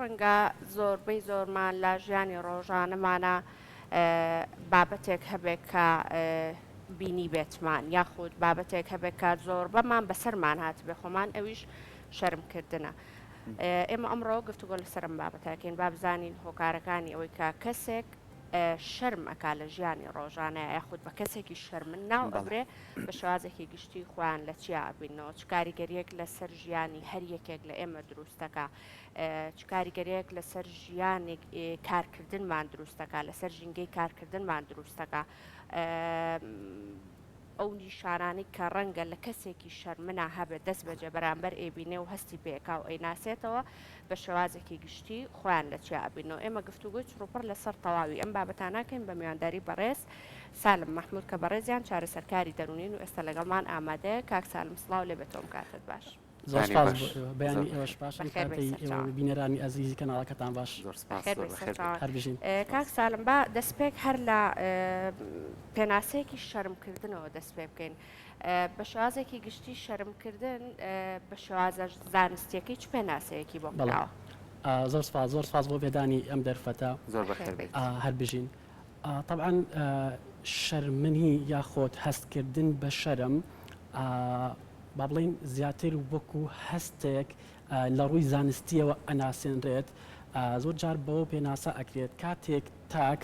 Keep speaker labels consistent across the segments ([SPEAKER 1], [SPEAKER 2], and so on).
[SPEAKER 1] ڕەنگە زۆربەی زۆرمان لە ژیانی ڕۆژانەمانە بابەتێک هەبێت کە بینیبێتمان یاخود بابەتێک هەبێت کە زۆربەمان بەسەرمان هاتبێ خۆمان ئەویش شەرمکردنە. ئێمە ئەمڕۆ گفتوگۆ لەسەر ئەم بابەتەکەین با بزانین هۆکارەکانی ئەوەی کە کەسێک شەرم ئەکا لە ژیانی ڕۆژانە یاخود بە کەسێکی شەرمن ناو ئەبرێ بە شێوازێکی گشتی خۆیان لە چیا ئەبینەوە چ کاریگەریەک لەسەر ژیانی هەر یەکێک لە ئێمە دروستەکە چ کاریگەریەک لەسەر ژیانی کارکردنمان دروستەکە لەسەر ژینگەی کارکردنمان دروستەکە ئەو نیشانانەی کە ڕەنگە لە کەسێکی شەرمنا هەبێت دەست بەجێ بەرامبەر ئەیبینێ و هەستی پێ ئەکا و ئەیناسێتەوە بە شێوازێکی گشتی خۆیان لە چیا ئەبینەوە. ئێمە گفتوگۆی چڕوپڕ لەسەر تەواوی ئەم بابەتانە ئەکەین بە میوانداری بەڕێز سالم مەحمود کە بەڕێزیان چارەسەرکاری دەروونین و ئێستا لەگەڵمان ئامادەیە. کاک سالم سڵاو لێ بێت ئەم کاتەت باش.
[SPEAKER 2] زۆر
[SPEAKER 3] بەیانی
[SPEAKER 2] سپاس
[SPEAKER 3] باش
[SPEAKER 2] بۆ ئێوە. بەیانی
[SPEAKER 3] زۆر
[SPEAKER 2] ئێوەش
[SPEAKER 3] بەخێر.
[SPEAKER 2] باش. ئەم
[SPEAKER 1] بەخێر بێی
[SPEAKER 2] کاتەی ئێوە و
[SPEAKER 1] سەرچاوان.
[SPEAKER 2] بینەرانی ئەزیزی کەناڵەکەتان باش.
[SPEAKER 3] زۆر سپاس
[SPEAKER 1] بەخێر
[SPEAKER 3] زۆر
[SPEAKER 1] بێی
[SPEAKER 3] بەخێر بێی.
[SPEAKER 1] سەرچاوان.
[SPEAKER 2] هەر بژین.
[SPEAKER 1] کاک سالم با دەستپێک هەر لە پێناسەیەکی شەرمکردنەوە دەست پێ بکەین. بە شێوازێکی گشتی شەرمکردن بە شێوازە زانستییەکەی چ پێناسەیەکی بۆ
[SPEAKER 2] بەڵێ.
[SPEAKER 1] کراوە؟
[SPEAKER 2] زۆر سپاس زۆر سپاس بۆ پێدانی ئەم دەرفەتە.
[SPEAKER 3] زۆر
[SPEAKER 1] بەخێر
[SPEAKER 3] بەخێر
[SPEAKER 1] بێیت.
[SPEAKER 3] بێیت.
[SPEAKER 2] هەر بژین. تەبعەن شەرمنی یاخۆد هەستکردن بە شەرم با بڵێین زیاتر وەکو هەستێک لە ڕووی زانستییەوە ئەناسێنرێت، زۆر جار بەوە پێناسە ئەکرێت کاتێک تاک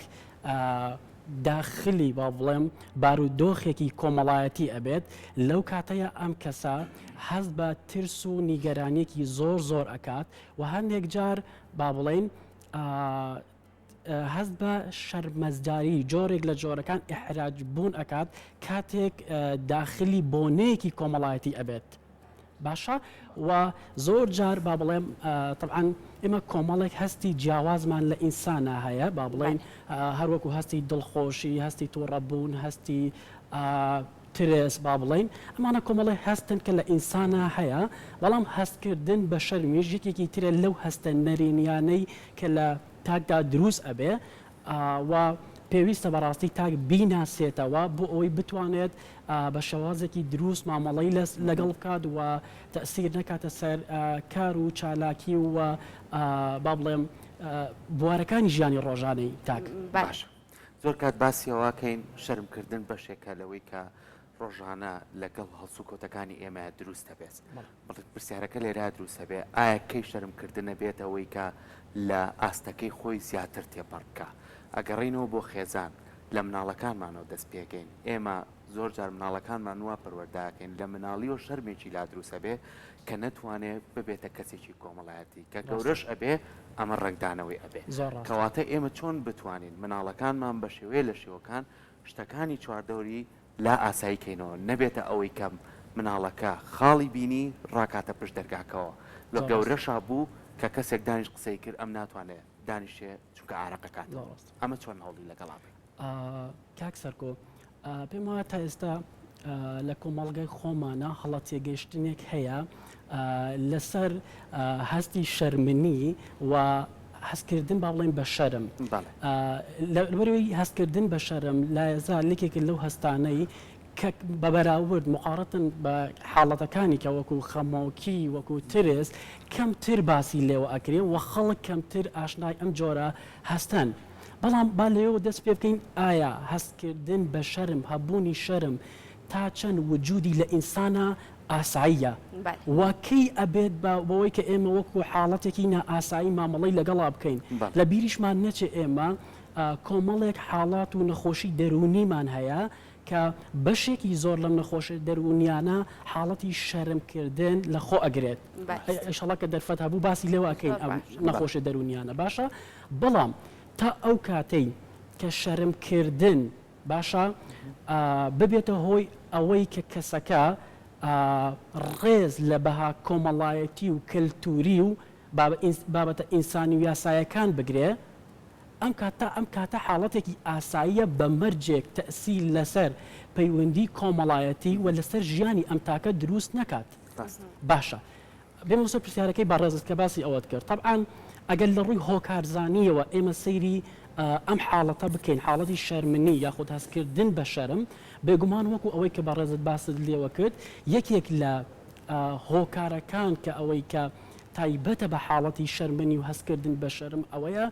[SPEAKER 2] داخلی با بڵێم بارودۆخێکی کۆمەڵایەتی ئەبێت لەو کاتەیە ئەم کەسە هەست بە ترس و نیگەرانیەکی زۆر زۆر ئەکات و هەندێک جار با بڵێین هەست بە شەرمەزاری جۆرێک لە جۆرەکان ئیحراج بوون ئەکات کاتێک داخلی بۆنەیەکی کۆمەڵایەتی ئەبێت باشە و زۆر جار با بڵێم طبعاان ئێمە کۆمەڵێک هەستی جیاوازمان لە ئینسانە هەیە با بڵێین هەروەکو هەستی دڵخۆشی هەستی تووڕەبوون هەستی ترس با بڵێین ئەمانە کۆمەڵێ هەستن کە لە ئینسانا هەیە بەڵام هەستکردن بە شەرمیش یەکێکی ترە لەو هەستە نەرێنیانەی کە لە تاکدا دروست ئەبێ و پێویستە بەڕاستی تاک بیناسێتەوە بۆ ئەوەی بتوانێت بە شێوازێکی دروست مامەڵەی لەگەڵ بکات و تەسیر نەکاتە سەر کار و چالاکی و با بڵێم بوارەکانی ژیانی ڕۆژانەی تاک.
[SPEAKER 3] باشە زۆر کات باسی ئەوە کەین شەرم کردن بەشێکە لەوەی کە ڕۆژانە لەگەڵ هەڵسوکەوتەکانی ئێمە دروست دەبێت بەڵێ پرسیارەکە لێرە دروست دەبێ ئایا کەی شەرم کردن ئەبێت ئەوەی کە لە ئاستەکەی خۆی زیاتر تێپەڕ بکا ئەگەڕێینەوە بۆ خێزان لە مناڵەکانمانەوە دەست پێکەین ئێمە زۆر جار مناڵەکانمان وا پەروەردە ئەکەین لە مناڵیەوە شەرمێکی لا دروست ئەبێ کە نەتوانێ ببێتە کەسێکی کۆمەڵایەتی کە گەورەش ئەبێ ئەمە ڕەنگدانەوەی ئەبێ کەواتە ئێمە چۆن بتوانین مناڵەکانمان بە شێوەیە لە شێوەکان شتەکانی چواردەوری لا ئاسایی کەینەوە نەبێتە ئەوەی کە مناڵەکە خاڵی بینی ڕاکاتە پشت دەرگاکەوە لە گەورەشا بوو کە کەسێک دانیشت قسەی کرد ئەم ناتوانێ دانیشێ چونکە ئارەقەکاتەوە ئەمە چۆن هەوڵی لەگەڵا بین؟
[SPEAKER 2] کاک سەرکۆ پێم وایە تا ئێستا لە کۆمەڵگای خۆمانە هەڵە تێگەیشتنێک هەیە لەسەر هەستی شەرمنی و هەستکردن با بڵێن بە شەرم لەبەرەوەی هەستکردن بە شەرم لایەزا لێکێک لەو هەستانەی کە بە بەراورد مقارنەتەن بە حاڵەتەکانی کە وەکو خەمۆکی وەکو ترس کەمتر باسی لێوە ئەکرێ و خەڵک کەمتر ئاشنای ئەم جۆرە هەستەن. بەڵام با لەوێوە دەست پێ بکەین ئایا هەستکردن بە شەرم، هەبوونی شەرم تا چەند وجودی لە ئینسانا ئاساییە و کەی ئەبێت بە بەوەی کە ئێمە وەکو حاڵەتێکی نائاسایی مامەڵەی لەگەڵا بکەین؟ لە بیریشمان نەچێ ئێمە کۆمەڵێک حاڵات و نەخۆشی دەروونیمان هەیە کە بەشێکی زۆر لەم نەخۆشە دەروونیانە حاڵەتی شەرمکردن لە خۆ ئەگرێت ئیشەڵا کە دەرفەت هەبوو باسی لێوە ئەکەین ئەم نەخۆشە دەروونیانە باشە بەڵام تا ئەو کاتەی کە شەرمکردن باشە ببێتە هۆی ئەوەی کە کەسەکە ڕێز لە بەها کۆمەڵایەتی و کەلتوری و بابەتە ئینسانی و یاسایەکان بگرێ ئەم کاتە ئەم کاتە حاڵەتێکی ئاساییە بە مەرجێک تەئسیر لەسەر پەیوەندی کۆمەڵایەتی و لەسەر ژیانی ئەم تاکە دروست نەکات. باشە بێمەوە سەر پرسیارەکەی بەڕێزت کە باسی ئەوەت کرد تەبعەن ئەگەر لە ڕووی هۆکارزانییەوە ئێمە سەیری ئەم حاڵەتە بکەین حاڵەتی شەرمنی یاخود هەستکردن بە شەرم بێگومان وەکو ئەوەی کە بەڕێزت باست لێوە کرد یەکێک لە هۆکارەکان کە ئەوەی کە. تایبەتە بە حاڵەتی شەرمنی و هەستکردن بە شەرم ئەوەیە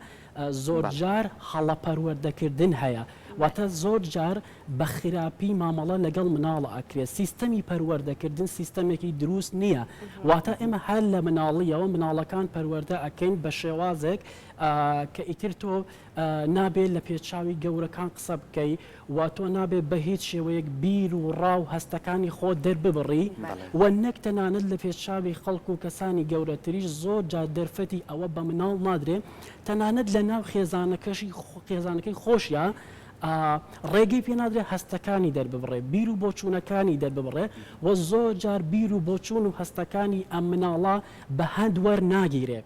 [SPEAKER 2] زۆرجار هەڵە پەروەردەکردن هەیە واتە زۆر جار بە خراپی مامەڵە لەگەڵ مناڵ ئەکرێت سیستەمی پەروەردەکردن سیستەمێکی دروست نییە واتە ئێمە هەر لە مناڵیەوە مناڵەکان پەروەردە ئەکەین بە شێوازێک کە ئیتر تۆ نابێ لە پێچاوی گەورەکان قسە بکەی و تۆ نابێ بە هیچ شێوەیەک بیر و ڕا و هەستەکانی خۆت دەرببڕی و نەک تەنانەت لە پێشچاوی خەڵک و کەسانی گەورەتریش زۆر جار دەرفەتی ئەوە بە مناڵ نادرێ تەنانەت لە ناو خێزانەکەشی خێزانەکەی خۆشیا ڕێگەی پێ نادرێ هەستەکانی دەرببڕێ بیر و بۆچوونەکانی دەرببڕێ و زۆر جار بیر و بۆچوون و هەستەکانی ئەم مناڵە بە هەند وەرناگیرێ.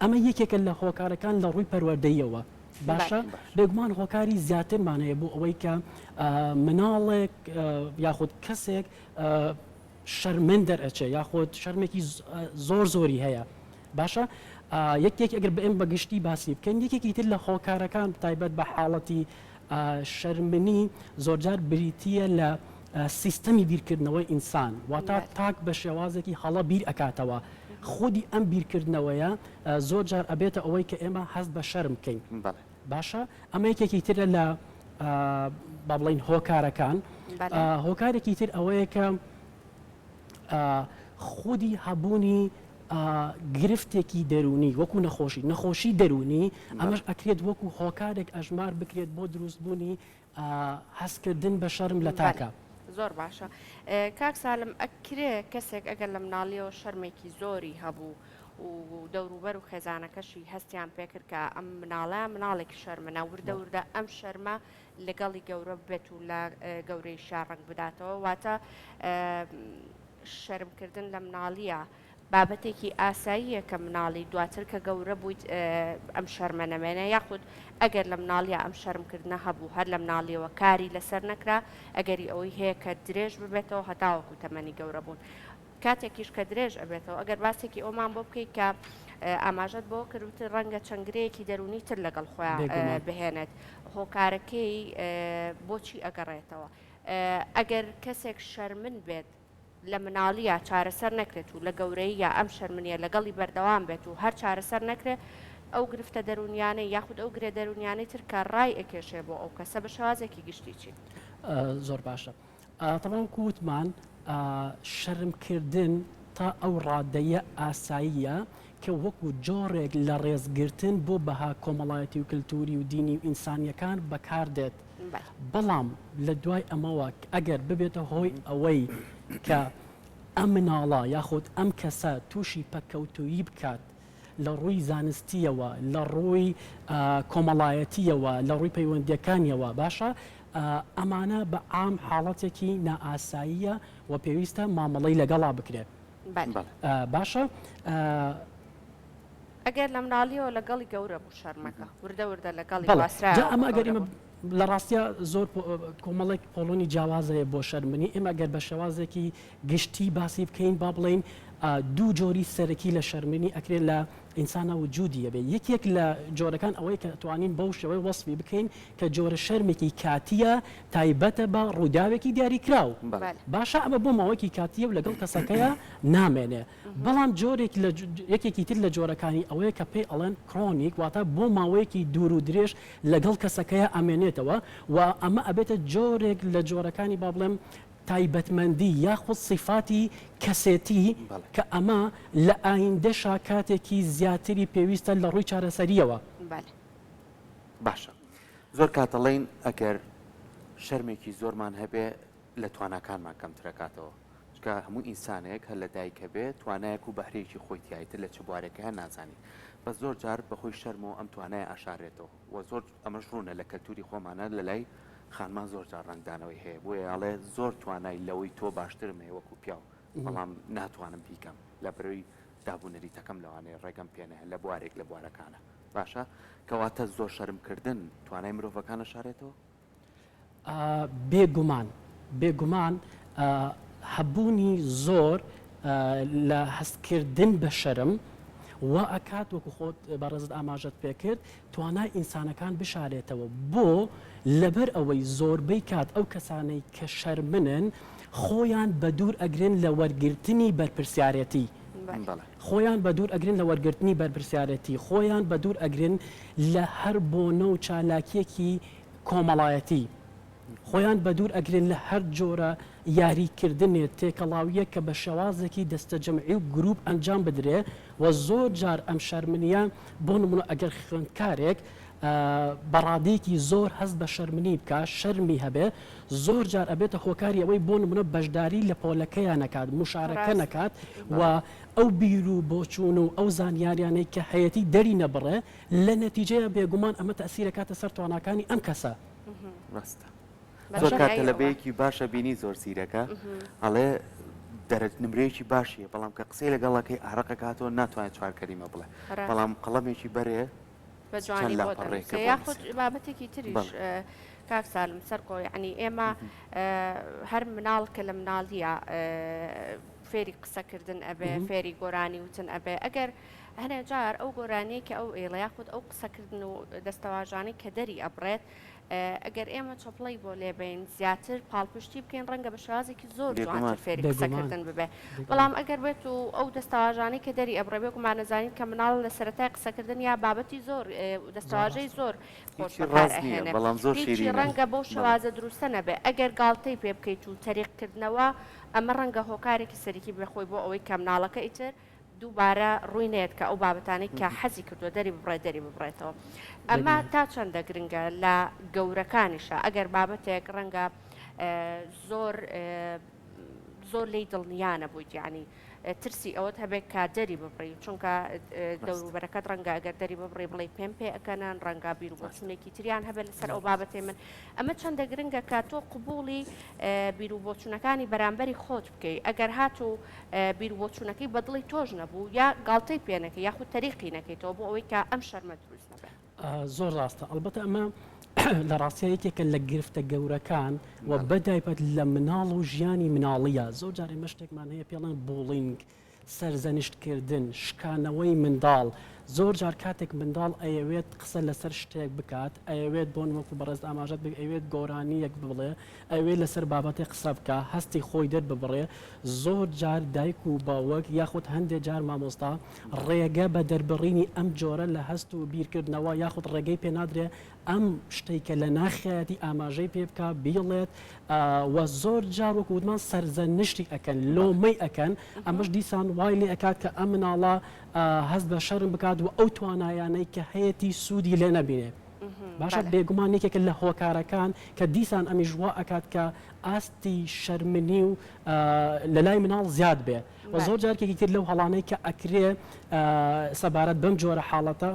[SPEAKER 2] ئەمە یەکێکە لە هۆکارەکان لە ڕووی پەروەردەییەوە باشە بێگومان هۆکاری زیاترمان هەیە بۆ ئەوەی کە مناڵێک یاخود کەسێک شەرمن دەرئەچێ یاخود شەرمێکی زۆر زۆری هەیە باشە یەکێک ئەگەر بە ئێم بەگشتی باسی بکەین یەکێکی تر لە هۆکارەکان تایبەت بە حاڵەتی شەرمنی زۆرجار بریتییە لە سیستەمی بیرکردنەوەی ئینسان، واتا تاک بە شێوازێکی هەڵە بیر ئەکاتەوە، خودی ئەم بیرکردنەوەیە زۆر جار ئەبێتە ئەوەی کە ئێمە هەست بە شەرم بکەین. باشە ئەمە یەکێکی ترە لە با بڵێین هۆکارەکان. هۆکارێکی تر ئەوەیە کە خودی هەبوونی گرفتێکی دەروونی وەکو نەخۆشی، نەخۆشی دەروونی، ئەمەش ئەکرێت وەکو هۆکارێک ئەژمار بکرێت بۆ دروستبوونی هەستکردن بە شەرم لە تاکە.
[SPEAKER 1] زۆر باشە کاک سالم ئەکرێ کەسێک ئەگەر لە مناڵیەوە شەرمێکی زۆری هەبوو و دەوروبەر و خێزانەکەشی هەستیان پێکرد کە ئەم مناڵە مناڵێکی شەرمنە وردە وردە ئەم شەرمە لەگەڵی گەورە بێت و لە گەورەیشا ڕەنگ بداتەوە واتە شەرمکردن لە مناڵیە بابەتێکی ئاساییە کە مناڵی دواتر کە گەورە بوویت ئەم شەرمە نەمێنێ یاخود ئەگەر لە مناڵیا ئەم شەرمکردنە هەبوو هەر لە مناڵیەوە کاری لەسەر نەکرا ئەگەری ئەوەی هەیە کە درێژ ببێتەوە هەتاوەکو تەمەنی گەورە بوون کاتێکیش کە درێژ ئەبێتەوە ئەگەر باسێکی ئەومان بۆ بکەیت کە ئاماژەت بۆ کرد وتت ڕەنگە چەند گرێیەکی دەروونی تر لەگەڵ خۆیان بهێنێت هۆکارەکەی بۆچی ئەگەڕێتەوە ئەگەر کەسێک شەرمن بێت لە مناڵییا چارەسەر نەکرێت و لە گەورەییا ئەم شەرمنییە لەگەڵی بەردەوام بێت و هەر چارەسەر نەکرێت ئەو گرفتە دەروونیانەی یاخود ئەو گرێ دەروونیانەی تر کە ڕای ئەکێشێ بۆ ئەو کەسە بە شێوازێکی گشتی چین؟
[SPEAKER 2] زۆر باشە تەبعەن وەکو وتمان شەرم کردن تا ئەو ڕادەیە ئاساییە کە وەکو جۆرێک لە ڕێزگرتن بۆ بەها کۆمەڵایەتی و کلتوری و دینی و ئینسانیەکان بەکار دێت بەڵام لە دوای ئەمەوە ئەگەر ببێتە هۆی ئەوەی کە ئەم مناڵە یاخود ئەم کەسە تووشی پەککەوتوویی بکات لە ڕووی زانستییەوە، لە ڕووی کۆمەڵایەتییەوە، لە ڕووی پەیوەندییەکانییەوە باشە ئەمانە بە عام حاڵەتێکی نائاساییە و پێویستە مامەڵەی لەگەڵا بکرێت. باشە.
[SPEAKER 1] ئەگەر لە مناڵیەوە لەگەڵی گەورە بوو شەرمەکە وردە وردە لەگەڵی
[SPEAKER 2] بەڵێ جا ئەمە ئەگەر ئێمە لە ڕاستیا زۆر کۆمەڵێک پۆڵۆنی جیاواز هەیە بۆ شەرمنی ئێمە ئەگەر بە شێوازێکی گشتی باسی بکەین با بڵێین دوو جۆری سەرەکی لە شەرمنی ئەکرێت لە ئینسانا وجودی هەبێ یەکێک لە جۆرەکان ئەوەی کە توانین بەو شێوەی وەسفی بکەین کە جۆرە شەرمێکی کاتیە تایبەتە بە ڕووداوێکی دیاریکراو باشە ئەمە بۆ ماوەیەکی کاتیە و لەگەڵ کەسەکەیە نامێنێ بەڵام جۆرێک لە یەکێکی تر لە جۆرەکانی ئەوەیە کە پێی ئەڵێن chronic واتە بۆ ماوەیەکی دوور و درێژ لەگەڵ کەسەکەیا ئەمێنێتەوە و ئەمە ئەبێتە جۆرێک لە جۆرەکانی با بڵێم تایبەتمەندی یاخود سیفاتی کەسێتی کە ئەمە لە ئایندەشا کاتێکی زیاتری پێویستە لە ڕووی چارەسەرییەوە.
[SPEAKER 3] باشە زۆر کات ئەڵێین ئەگەر شەرمێکی زۆرمان هەبێ لە تواناکانمان کەمترەکاتەوە چونکە هەموو ئینسانێک هەر لە دایکە بێ توانایەک و بەهرەیەکی خۆی تیایە تر لە چ بوارێکە هەر نازانی بەس زۆر جار بەهۆی شەرمەوە ئەم توانایە ئەشارێتەوە و زۆر ئەمەش ڕوونە لە کەلتوری خۆمانە لە لای خانمان زۆر جار ڕەنگدانەوەی هەیە بۆیە ئەڵێ زۆر توانای لەوەی تۆ باشترم هەیە وەکو پیاو بەڵام ناتوانم بیکەم لە برۆی دابوو نەریتەکەم لەوانەیە ڕێگەم پێنە لە بوارێک لە بوارەکانە باشە کەواتە زۆر شەرمکردن توانای مرۆڤەکان ئەشارێتەوە؟
[SPEAKER 2] بێگومان بێگومان هەبوونی زۆر لە هەستکردن بە شەرم وا ئەکات وەکو خۆت بەڕێزت ئاماژەت پێکرد توانای ئینسانەکان بشارێتەوە بۆ لەبەر ئەوەی زۆربەی کات ئەو کەسانەی کە شەرمنن خۆیان بەدوور ئەگرن لە وەرگرتنی بەرپرسیارێتی. خۆیان بە دوور ئەگرن لە وەرگرتنی بەرپرسیارێتی، خۆیان بە دوور ئەگرن لە هەر بۆنە و چالاکییەکی کۆمەڵایەتی، خۆیان بە دوور ئەگرن لە هەر جۆرە یاری کردنێ، تێکەڵاوییەک کە بە شێوازێکی دەستەجەمعی و گرووپ ئەنجام بدرێ و زۆر جار ئەم شەرمنییە بۆ نموونە ئەگەر خوێندکارێک بە ڕادەیەکی زۆر هەست بە شەرمنی بکا، شەرمی هەبێ، زۆر جار ئەبێتە هۆکاری ئەوەی بۆ نموونە بەشداری لە پۆلەکەیا نەکات، موشارەکە نەکات و ئەو بیر و بۆچوون و ئەو زانیاریانەی کە هەیەتی دەری نەبڕێ، لە نەتیجەیا بێگومان ئەمە تەئسیر ئەکاتە سەر تواناکانی ئەم کەسە.
[SPEAKER 3] ڕاستە. زۆر کات تەلەبەیەکی باشە بینی زۆر زیرەکە ئەڵێ دەرەج نمرەیەکی باشیە بەڵام کە قسەی لەگەڵەکەی ئارەقەکاتەوە ناتوانێت چوار کەلیمە بڵێ بەڵام قەڵەمێکی بەرێ
[SPEAKER 1] بە جوانی بۆ دەنووسێ یاخود بابەتێکی تریش کاک سالم سەرکۆ یعنی ئێمە هەر مناڵ کە لە مناڵیە فێری قسەکردن ئەبێ فێری گۆرانی وتن ئەبێ ئەگەر هەنێ جار ئەو گۆرانیە کە ئەو ئێڵە یاخود ئەو قسەکردن و دەستەواژانەی کە دەری ئەبڕێت ئەگەر ئێمە چەپڵەی بۆ لێبەین زیاتر پاڵپشتی بکەین ڕەنگە بە شێوازێکی زۆر جوانتر فێری قسەکردن ببێ بەڵام ئەگەر بێت و ئەو دەستەواژانەی کە دەری ئەبڕێ بێگومان ئەزانین کە مناڵ لە سەرەتای قسەکردن یا بابەتی زۆر دەستەواژەی زۆر خۆش بەکار ئەهێنێ
[SPEAKER 3] بەڵام زۆر
[SPEAKER 1] هیچی ڕەنگە بەو شێوازە دروستە نەبێ ئەگەر گاڵتەی پێ بکەیت و تەریقکردنەوە ئەمە ڕەنگە هۆکارێکی سەرەکی بێ خۆی بۆ ئەوەی کە مناڵەکە ئیتر دووبارە ڕووی نەیەت کە ئەو بابەتانەی کە حەزی کردووە دەری ببڕێت دەری ببڕێتەوە. ئەمە تا چەندە گرنگە لە گەورەکانیشە ئەگەر بابەتێک ڕەنگە زۆر زۆر لێی دڵنیا نەبوویت یعنی ترسی ئەوەت هەبێت کە دەری ببڕی چونکە دەوروبەرەکەت ڕەنگە ئەگەر دەری ببڕی بڵێ پێم پێ ئەکەنن ڕەنگە بیر و بۆچوونێکی تریان هەبێت لەسەر ئەو بابەتەی من ئەمە چەندە گرنگە کە تۆ قبوڵی بیر و بۆچوونەکانی بەرامبەری خۆت بکەی ئەگەر هاتوو بیر و بۆچوونەکەی بە دڵی تۆش نەبوو یا گاڵتەی پێ نەکەی یاخود تەریقی نەکەیتەوە بۆ ئەوەی کە ئەم شەرمە دروست نەبێ.
[SPEAKER 2] زۆر ڕاستە ئەڵبەتە ئەمە لە ڕاستیا یەکێکە لە گرفتە گەورەکان و بەتایبەت لە مناڵ و ژیانی مناڵیە زۆر جار ئێمە شتێکمان هەیە پێڵێن bullying سەرزەنشت کردن، شکانەوەی منداڵ، زۆر جار کاتێک منداڵ ئەیەوێت قسە لەسەر شتێک بکات، ئەیەوێت بۆ وەکو بەڕێزت ئاماژەت پێ ئەیەوێت گۆرانییەک بڵێ، ئەیەوێت لەسەر بابەتێک قسە بکا، هەستی خۆی دەرببڕێ، زۆر جار دایک و باوک یاخود هەندێ جار مامۆستا ڕێگە بە دەربڕینی ئەم جۆرە لە هەست و بیرکردنەوە یاخود ڕێگەی پێ نادرێ ئەم شتەی کە لە ناخیایەتی ئاماژەی پێ بکا بیڵێت و زۆر جار وەکو وتمان سەرزەنشتی ئەکەن لۆمەی ئەکەن ئەمەش دیسان وای لێ ئەکات کە ئەم مناڵە هەست بە شەرم بکات و ئەو توانایانەی کە هەیەتی سوودی لێ نەبینێ باشە بێگومان یەکێکە لە هۆکارەکان کە دیسان ئەمیش وا ئەکات کە ئاستی شەرمنی و لە لای مناڵ زیاد بێ و زۆر جار یەکێکی تر لەو هەڵانەی کە ئەکرێ سەبارەت بەم جۆرە حاڵەتە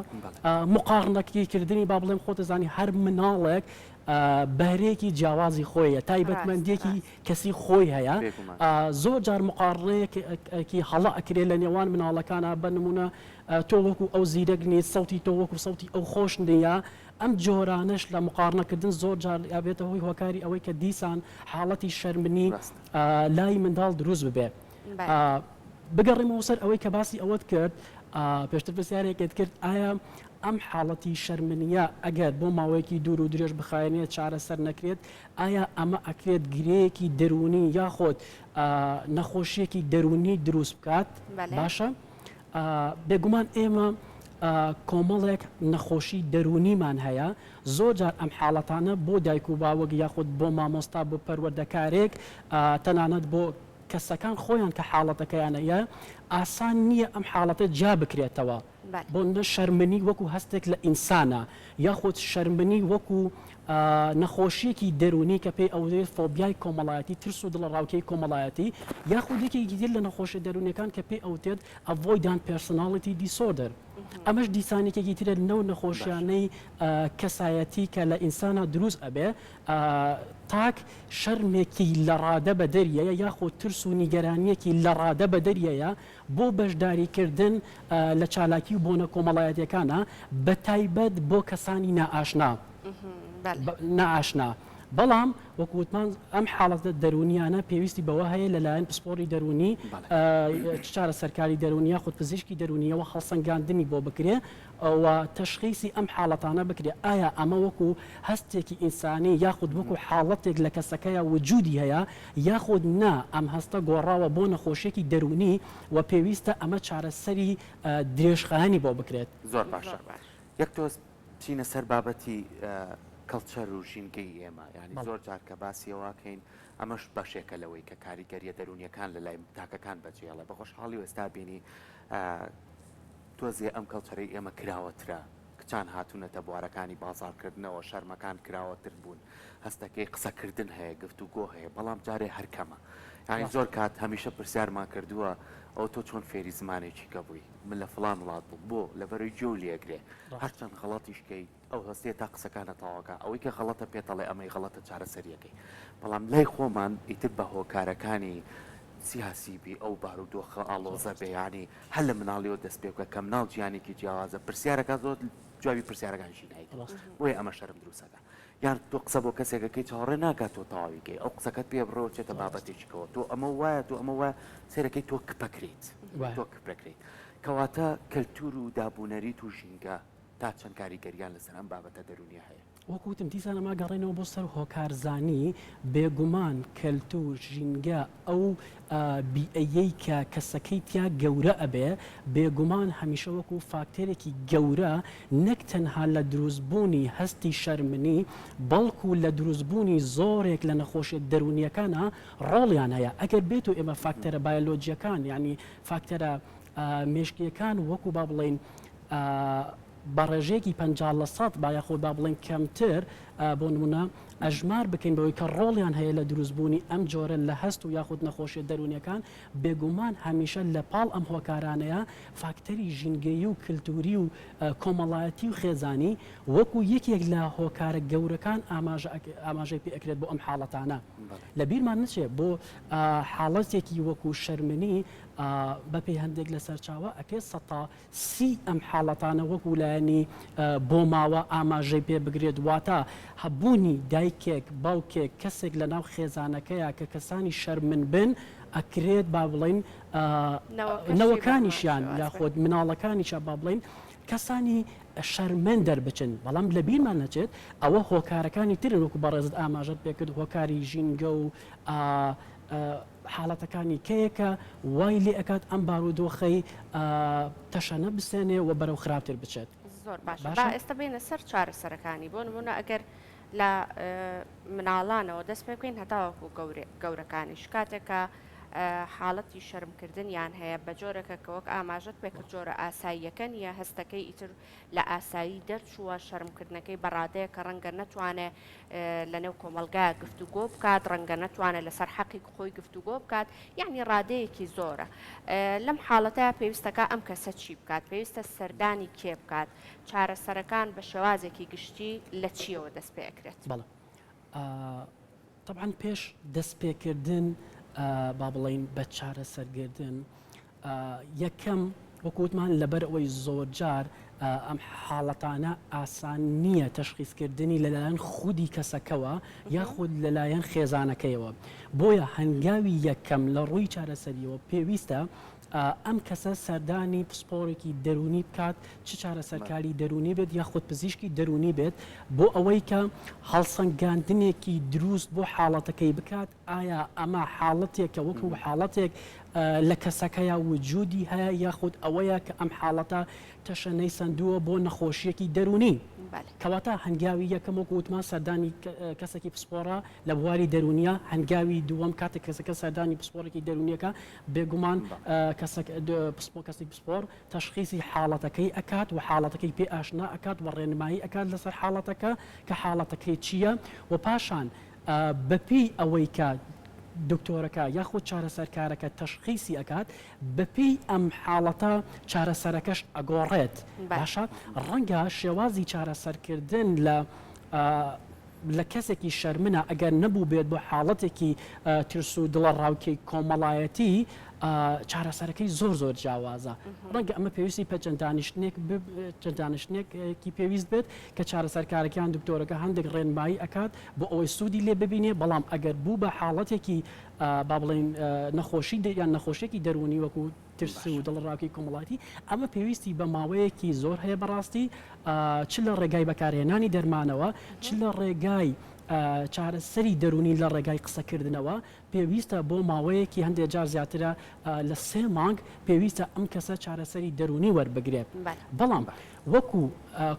[SPEAKER 2] مقاڕنەکی کردنی با بڵێم خۆت دەزانی هەر مناڵێک بەهرەیەکی جیاوازی خۆیە تایبەتمەندیەکی کەسی خۆی هەیە زۆر جار مقاڕنەیەکی هەڵە ئەکرێ لە نێوان مناڵەکانە بە نمونە تۆ وەکو ئەو زیرەک نیت سەوتی تۆ وەکو سەوتی ئەو خۆش نییە ئەم جۆرانەش لە مقاڕنەکردن زۆر جار ئەبێتە هۆی هۆکاری ئەوەی کە دیسان حاڵەتی شەرمنی لای منداڵ دروست ببێ. بگەڕێمەوە سەر ئەوەی کە باسی ئەوەت کرد پێشتر پرسیارێکت کرد ئایا ئەم حاڵەتی شەرمنیە ئەگەر بۆ ماوەیەکی دوور و درێژ بخایەنێت چارەسەر نەکرێت ئایا ئەمە ئەکرێت گرێیەکی دەروونی یاخۆد نەخۆشیەکی دەروونی دروست بکات باشە بێگومان ئێمە کۆمەڵێک نەخۆشی دەروونیمان هەیە زۆر جار ئەم حاڵەتانە بۆ دایک و باوک یاخود بۆ مامۆستا بۆ پەروەردەکارێک تەنانەت بۆ کەسەکان خۆیان کە حاڵەتەکەیان هەیە ئاسان نییە ئەم حاڵەتە جیا بکرێتەوە بۆ نە شەرمنی وەکو هەستێک لە ئینسانە یاخود شەرمنی وەکو نەخۆشیەکی دەروونی کە پێی ئەوترێت فۆبیای کۆمەڵایەتی ترس و دڵەڕاوکێی کۆمەڵایەتی یاخود یەکێکی تر لە نەخۆشیە دەروونیەکان کە پێی ئەوترێت Avoidant Personality Disorder ئەمەش دیسان یەکێکی ترە لەو نەخۆشیانەی کەسایەتی کە لە ئینسانا دروست ئەبێ تاک شەرمێکی لەڕادە بەدەریەیە یاخود ترس و نیگەرانیەکی لەڕادە بەدەریەیە بۆ بەشداریکردن لە چالاکی و بۆنە کۆمەڵایەتیەکانا بەتایبەت بۆ کەسانی نائاشنا نائاشنا. بەڵام وەکو وتمان ئەم حاڵەتە دەروونیانە پێویستی بەوە هەیە لەلایەن پسپۆڕی دەروونی چ چارەسەرکاری دەروونی یاخود پزیشکی دەروونیەوە هەڵسەنگاندنی بۆ بکرێ و تەشخیسی ئەم حاڵەتانە بکرێ ئایا ئەمە وەکو هەستێکی ئینسانی یاخود وەکو حاڵەتێک لە کەسەکەیا وجودی هەیە یاخود نا ئەم هەستە گۆڕاوە بۆ نەخۆشیەکی دەروونی و پێویستە ئەمە چارەسەری درێژخایەنی بۆ بکرێت.
[SPEAKER 3] زۆر باشە یەک تۆز بچینە سەر بابەتی کەڵچەر و ژینگەی ئێمە یانی زۆر جار کە باسی ئەوە کەین ئەمەش بەشێکە لەوەی کە کاریگەریە دەروونیەکان لە لای تاکەکان بەجێڵێ بە خۆشحاڵی و ئێستا بینی تۆزێ ئەم کەڵچەرەی ئێمە کراوەترە کچان هاتوونەتە بوارەکانی بازاڕکردنەوە شەرمەکان کراوەتر بوون هەستەکەی قسەکردن هەیە گفتوگۆ هەیە بەڵام جارێ هەر کەمە یانی زۆر کات هەمیشە پرسیارمان کردووە ئەو تۆ چۆن فێری زمانێکی کە بووی من لە فڵان وڵات بووم بۆ لەبەرەی گوێو لێگرێ هەرچەند غەڵەتیش کەی ئەو هەستەیە تا قسەکانە تەواوکا ئەوەی کە غەڵەتە پێتەڵێ ئەمەی غەڵەتە چارەسەریەکەی بەڵام لای خۆمان ئیتر بە هۆکارەکانی سیاسی بی ئەو بارودۆخە ئاڵۆزە بێ یانی هەر لە مناڵیەوە دەست پێ بکە کە مناڵ جیهانێکی جیاوازە پرسیارەکە زۆر جوابی پرسیارەکانیشی نایتەوە بۆیە ئەمە شەرم دروستەکە یان تۆ قسە بۆ کەسێکەکەی چاوەڕێ ناکات تۆ تەواوی کەی ئەو قسەکەت پێ بڕەوە چێتە بابەتێکی کەوە تۆ ئەمە وایە تۆ ئەمە وایە سەیرەکەی تۆ کپەکریت تۆ کپەکریت کەواتە کەلتور و دابونەریت و ژینگە تا چەند کاریگەریان لەسەر ئەم بابەتە دەروونیە هەیە؟
[SPEAKER 2] وەکو وتم دیسان ئەمە گەڕێنەوە بۆ سەر هۆکارزانی، بێگومان کەلتور، ژینگە، ئەو بیئەیەی کە کەسەکەی تیا گەورە ئەبێ، بێگومان هەمیشە وەکو فاکتەرێکی گەورە نەک تەنها لە دروستبوونی هەستی شەرمنی، بەڵکو لە دروستبوونی زۆرێک لە نەخۆشیە دەروونیەکانا ڕۆڵیان هەیە. ئەگەر بێتو ئێمە فاکتەرە بایۆلۆجیەکان یانی فاکتەرە مێشکیەکان وەکو با بڵێین بە ڕێژەیەکی 50 لە سەد با یاخود با بڵێین کەمتر بۆ نمونە ئەژمار بکەین بەوەی کە ڕۆڵیان هەیە لە دروستبوونی ئەم جۆرە لە هەست و یاخود نەخۆشیە دەروونیەکان بێگومان هەمیشە لە پاڵ ئەم هۆکارانەیە فاکتەری ژینگەیی و کلتوری و کۆمەڵایەتی و خێزانی وەکو یەکێک لە هۆکارە گەورەکان ئاماژەی پێ ئەکرێت بۆ ئەم حاڵەتانە لە بیرمان نەچێت بۆ حاڵەتێکی وەکو شەرمنی بەپێی هەندێک لە سەرچاوە ئەکرێت سەتا سی ئەم حاڵەتانە وەکو لایەنی بۆماوە ئاماژەی پێ بگرێت، واتە هەبوونی دایکێک، باوکێک، کەسێک لەناو خێزانەکەیا کە کەسانی شەرمن بن، ئەکرێت با بڵێین نەوەکانیشیان یاخود مناڵەکانیشیان با بڵێین کەسانی شەرمن دەربچن، بەڵام لەبیرمان نەچێت ئەوە هۆکارەکانی ترن وەکو بەڕێزت ئاماژەت پێکرد هۆکاری ژینگە و حاڵەتەکانی کەیە کە وای لێ ئەکات ئەم بارودۆخەی تەشەنە بسێنێ و بەرەو خراپتر بچێت.
[SPEAKER 1] زۆر باشە با ئێستا بێینە سەر چارەسەرەکانی بۆ نمونە ئەگەر لە مناڵانەوە دەست پێ بکەین هەتاوەکو گەورەکانیش کاتێک کە حاڵەتی شەرمکردنیان هەیە بە جۆرەکە کە وەک ئاماژەت پێکرد جۆرە ئاساییەکە نییە هەستەکەی ئیتر لە ئاسایی دەرچووە، شەرمکردنەکەی بە ڕادەیەک کە ڕەنگە نەتوانێ لە نێو کۆمەڵگا گفتوگۆ بکات، ڕەنگە نەتوانێت لەسەر حەقی خۆی گفتوگۆ بکات، یەعنی ڕادەیەکی زۆرە. لەم حاڵەتەیا پێویستەکا ئەم کەسە چی بکات؟ پێویستە سەردانی کێ بکات؟ چارەسەرەکان بە شێوازێکی گشتی لە چییەوە دەست پێ ئەکرێت؟
[SPEAKER 2] بەڵێ. تەبعەن پێش دەست پێکردن با بڵێین بە چارەسەرگردن، یەکەم، وەکو وتمان لەبەر ئەوەی زۆرجار ئەم حاڵەتانە ئاسان نییە تەشخیسکردنی لەلایەن خودی کەسەکەوە یاخود لەلایەن خێزانەکەیەوە، بۆیە هەنگاوی یەکەم لە ڕووی چارەسەریەوە پێویستە ئەم کەسە سەردانی پسپۆڕێکی دەروونی بکات، چ چارەسەرکاری دەروونی بێت یاخود پزیشکی دەروونی بێت، بۆ ئەوەی کە هەڵسەنگاندنێکی دروست بۆ حاڵەتەکەی بکات، ئایا ئەمە حاڵەتێکە وەکو حاڵەتێک لە کەسەکەیا وجودی هەیە یاخود ئەوەیە کە ئەم حاڵەتە تەشەنەی سەندووە بۆ نەخۆشییەکی دەروونی؟ کەواتە هەنگاوی یەکەم وەکو وتمان سەردانی کەسێکی پسپۆڕە لە بواری دەروونیە، هەنگاوی دووەم کاتێک کەسەکە سەردانی پسپۆڕێکی دەروونیەکە بێگومان کەسێکی پسپۆڕ تەشخیسی حاڵەتەکەی ئەکات و حاڵەتەکەی پێ ئاشنا ئەکات و ڕێنمایی ئەکات لەسەر حاڵەتەکە کە حاڵەتەکەی چییە و پاشان بەپێی ئەوەی کە دکتۆرەکە یاخود چارەسەرکارەکە تەشخیسی ئەکات بەپێی ئەم حاڵەتە چارەسەرەکەش ئەگۆڕێت باشە ڕەنگە شێوازی چارەسەرکردن لە لە کەسێکی شەرمنە ئەگەر نەبوو بێت بۆ حاڵەتێکی ترس و دڵە ڕاوکێی کۆمەڵایەتی. چارەسەرەکەی زۆر زۆر جیاوازە. ڕەنگە ئەمە پێویستی پە چەند دانیشتنێک چەند دانیشتنێکی پێویست بێت کە چارەسەرکارەکە یان دکتۆرەکە هەندێک ڕێنمایی ئەکات بۆ ئەوەی سوودی لێ ببینێ، بەڵام ئەگەر بوو بە حاڵەتێکی با بڵێین نەخۆشی یان نەخۆشیەکی دەروونی وەکو ترس و دڵەڕاوکێی کۆمەڵایەتی ئەمە پێویستی بە ماوەیەکی زۆر هەیە بەڕاستی چ لە ڕێگای بەکارهێنانی دەرمانەوە چ لە ڕێگای چارەسەری دەروونی لە ڕێگای قسەکردنەوە پێویستە بۆ ماوەیەکی هەندێک جار زیاترە لە سێ مانگ پێویستە ئەم کەسە چارەسەری دەروونی وەربگرێت. بەڵام وەکو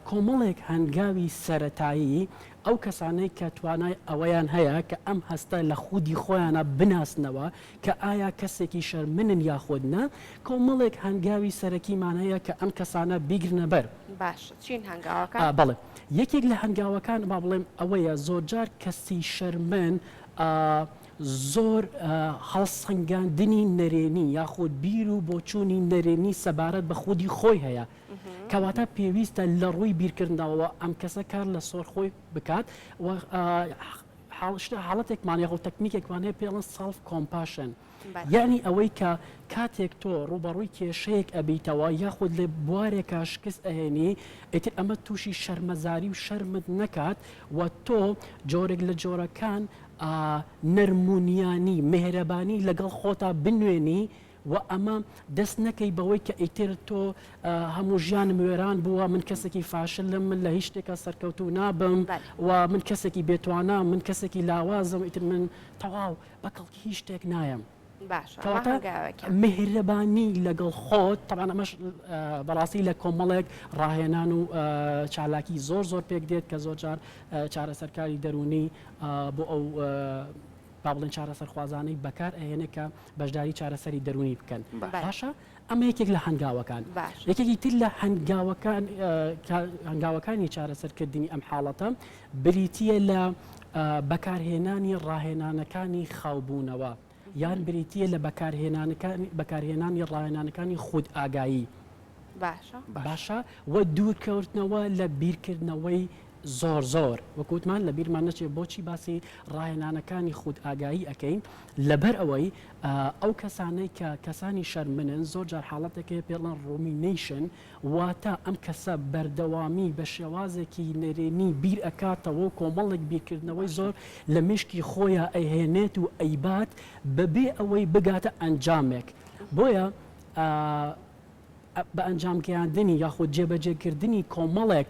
[SPEAKER 2] کۆمەڵێک هەنگاوی سەرەتایی ئەو کەسانەی کە توانای ئەوەیان هەیە کە ئەم هەستە لە خودی خۆیانا بناسنەوە کە ئایا کەسێکی شەرمنن یاخود نا، کۆمەڵێک هەنگاوی سەرەکیمان هەیە کە ئەم کەسانە بیگرنە بەر.
[SPEAKER 1] باشە چین هەنگاوەکان؟
[SPEAKER 2] بەڵێ یەکێک لە هەنگاوەکان با بڵێم ئەوەیە زۆرجار کەسی شەرمن زۆر هەڵسەنگاندنی نەرێنی یاخود بیر و بۆچوونی نەرێنی سەبارەت بە خودی خۆی هەیە، کەواتە پێویستە لە ڕووی بیرکردنەوەوە ئەم کەسە کار لە سۆر خۆی بکات و حاڵەتێکمان یاخود تەکنیکێکمان هەیە پێڵن self compassion یعنی ئەوەی کە کاتێک تۆ ڕووبەڕووی کێشەیەک ئەبیتەوە یاخود لە بوارێکا شکست ئەهێنی ئیتر ئەمە تووشی شەرمەزاری و شەرمت نەکات و تۆ جۆرێک لە جۆرەکان نەرمونیانی مێهرەبانی لەگەڵ خۆتا بنوێنی و ئەمە دەست نەکەی بەوەی کە ئیتر تۆ هەموو ژیانم وێران بووە من کەسێکی فاشلم من لە هیچ شتێکا سەرکەوتوو نابم و من کەسێکی بێتوانام من کەسێکی لاوازم ئیتر من تەواو بە کەڵکی هیچ شتێک نایەم.
[SPEAKER 1] باشە ئەمە
[SPEAKER 2] کەواتە
[SPEAKER 1] هەنگاوێکە.
[SPEAKER 2] میهرەبانی لەگەڵ خۆت تەبعەن ئەمەش بەڕاستی لە کۆمەڵێک ڕاهێنان و چالاکی زۆر زۆر پێک دێت کە زۆر جار چارەسەرکاری دەروونی بۆ ئەو با بڵێن چارەسەرخوازانەی بەکار ئەهێنێ کە بەشداری چارەسەری دەروونی بکەن. باشە ئەمە یەکێک لە هەنگاوەکان. یەکێکی تر لە هەنگاوەکان هەنگاوەکانی چارەسەرکردنی ئەم حاڵەتە بریتییە لە بەکارهێنانی ڕاهێنانەکانی خاوبوونەوە یان بریتییە لە بەکارهێنانی ڕاهێنانەکانی خودئاگایی.
[SPEAKER 1] باشە.
[SPEAKER 2] باشە و دوورکەوتنەوە لە بیرکردنەوەی زۆر زۆر. وەک وتمان لە بیرمان نەچێت بۆچی باسی ڕاهێنانەکانی خودئاگایی ئەکەین لەبەر ئەوەی ئەو کەسانەی کە کەسانی شەرمنن زۆر جار حاڵەتێک هەیە پێی ئەڵێن rumination واتە ئەم کەسە بەردەوامی بە شێوازێکی نەرێنی بیر ئەکاتەوە و کۆمەڵێک بیرکردنەوەی زۆر لە مێشکی خۆیا ئەیهێنێت و ئەیبات بەبێ ئەوەی بگاتە ئەنجامێک بۆیە بە ئەنجام گەیاندنی یاخود جێبەجێکردنی کۆمەڵێک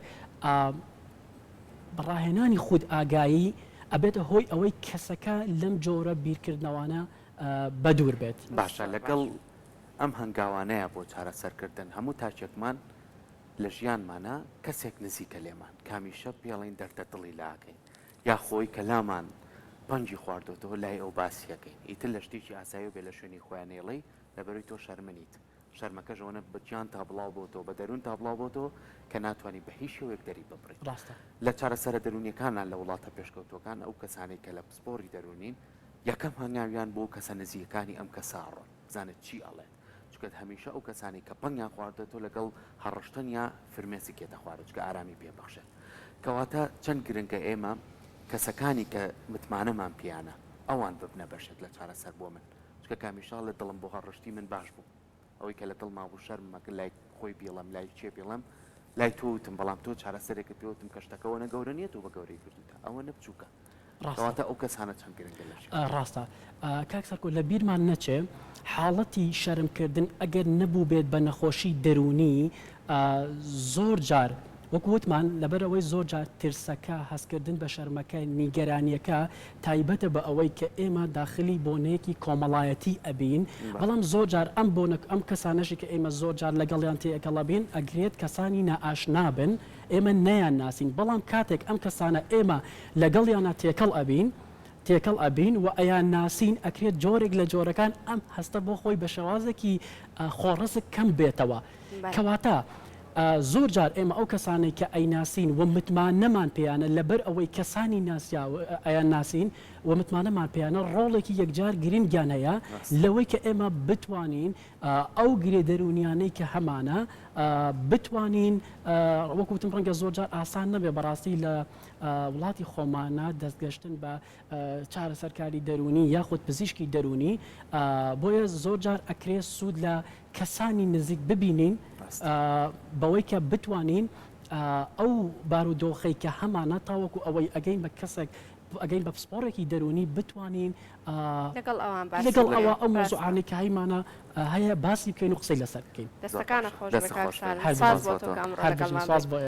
[SPEAKER 2] ڕاهێنانی خودئاگایی ئەبێتە هۆی ئەوەی کەسەکە لەم جۆرە بیرکردنەوانە بەدوور بێت.
[SPEAKER 3] باشە لەگەڵ ئەم هەنگاوانەیە بۆ چارەسەرکردن هەموو تاکێکمان لە ژیانمانا کەسێک نزیکە لێمان کامیشە پێڵین دەردە دڵی لاکەین یا خۆی کە لامان پەنگی خواردۆتەوە لای ئەو باسیەکەین ئیتر لە شتێکی ئاسایی بێ لە شوێنی خۆیان نێڵی لەبەرەی تۆ شەرمنیت شەرمەکەش ئەوەنە بە گیانتا بڵاو بۆتەوە، بە دەروونتا بڵاو بۆتەوە کە ناتوانی بە هیچ شێوەیەک دەری ببڕیت.
[SPEAKER 2] ڕاستە.
[SPEAKER 3] لە چارەسەرە دەروونییەکانا لە وڵاتە پێشکەوتووەکان ئەو کەسانەی کە لە پسپۆڕی دەروونین یەکەم هەنگاویان بۆ کەسە نزیکەکانی ئەم کەسە ئەڕۆن بزانێت چی ئەڵێت چونکە هەمیشە ئەو کەسانەی کە پەنگیان خواردۆتەوە لەگەڵ هەڕشتنیا فرمێسک یەتە خوارەوە چونکە ئارامی پێ بەخشێت کەواتە چەند گرنگە ئێمە کەسەکانی کە متمانەمان پێیانە ئەوان ببنە بەشێک لە چارەسەر بۆ من چونکە کامیشا لە دڵم بۆ هەڕشتی من باش بوو ئەوەی کە لە دڵما بوو شەرممە کە لای خۆی بیڵێم لای کێ بیڵێم لای تۆ وتم بەڵام تۆ چارەسەرێکت پێ وتم کە شتەکە ئەوەنە گەورە نییە تۆ بە گەورەی کردووتە ئەوەنە بچووکە
[SPEAKER 2] ڕاستە.
[SPEAKER 3] کەواتە ئەو کەسانە چەند گرنگن لە ژیان.
[SPEAKER 2] ڕاستە کاک سەرکۆ لە بیرمان نەچێ حاڵەتی شەرمکردن ئەگەر نەبووبێت بە نەخۆشی دەروونی زۆر جار وەکو وتمان لەبەرئەوەی زۆر جار ترسەکە، هەستکردن بە شەرمەکە، نیگەرانییەکە تایبەتە بە ئەوەی کە ئێمە داخلی بۆنەیەکی کۆمەڵایەتی ئەبین، بەڵام زۆر جار ئەم بۆنە ئەم کەسانەشی کە ئێمە زۆر جار لەگەڵیان تێکەڵەبین ئەگرێت کەسانی نائاشنا بن ئێمە نەیانناسین بەڵام کاتێک ئەم کەسانە ئێمە لەگەڵیانا تێکەڵ ئەبین تێکەڵ ئەبین و ئەیانناسین ئەکرێت جۆرێک لە جۆرەکان ئەم هەستە بۆ خۆی بە شێوازێکی خۆڕسک کەم بێتەوە. کەواتە زۆر جار ئێمە ئەو کەسانەی کە ئەیناسین و متمانەمان پێیانە لەبەر ئەوەی کەسانی ناسیاو ئەیانناسین. و متمانەمان پێیانە ڕۆڵێکی یەکجار گرنگیان هەیە لەوەی کە ئێمە بتوانین ئەو گرێ دەروونیانەی کە هەمانە بتوانین وەکو وتم ڕەنگە زۆرجار ئاسان نەبێ بەڕاستی لە وڵاتی خۆمانە دەستگەشتن بە چارەسەرکاری دەروونی یاخود پزیشکی دەروونی بۆیە زۆرجار ئەکرێ سوود لە کەسانی نزیک ببینین بەوەی کە بتوانین ئەو بارودۆخەی کە هەمانە تاوەکو ئەوەی ئەگەین بە کەسێک ئەگەین بە پسپۆڕێکی دەروونی بتوانین
[SPEAKER 1] لەگەڵ ئەوان باسی
[SPEAKER 2] لەگەڵ ئەوە ئەو مەوزوعانەی کە هەیمانە هەیە باسی بکەین و قسەی لەسەر بکەین.
[SPEAKER 1] دەستەکانت خۆش بێ کاک سالم.
[SPEAKER 2] هەر
[SPEAKER 1] سپاس
[SPEAKER 2] بژین.
[SPEAKER 1] بۆ تۆ کە ئەمڕۆ
[SPEAKER 2] هەر بژین.
[SPEAKER 1] لەگەڵمان
[SPEAKER 2] سپاس
[SPEAKER 1] بوویت.
[SPEAKER 2] بۆ.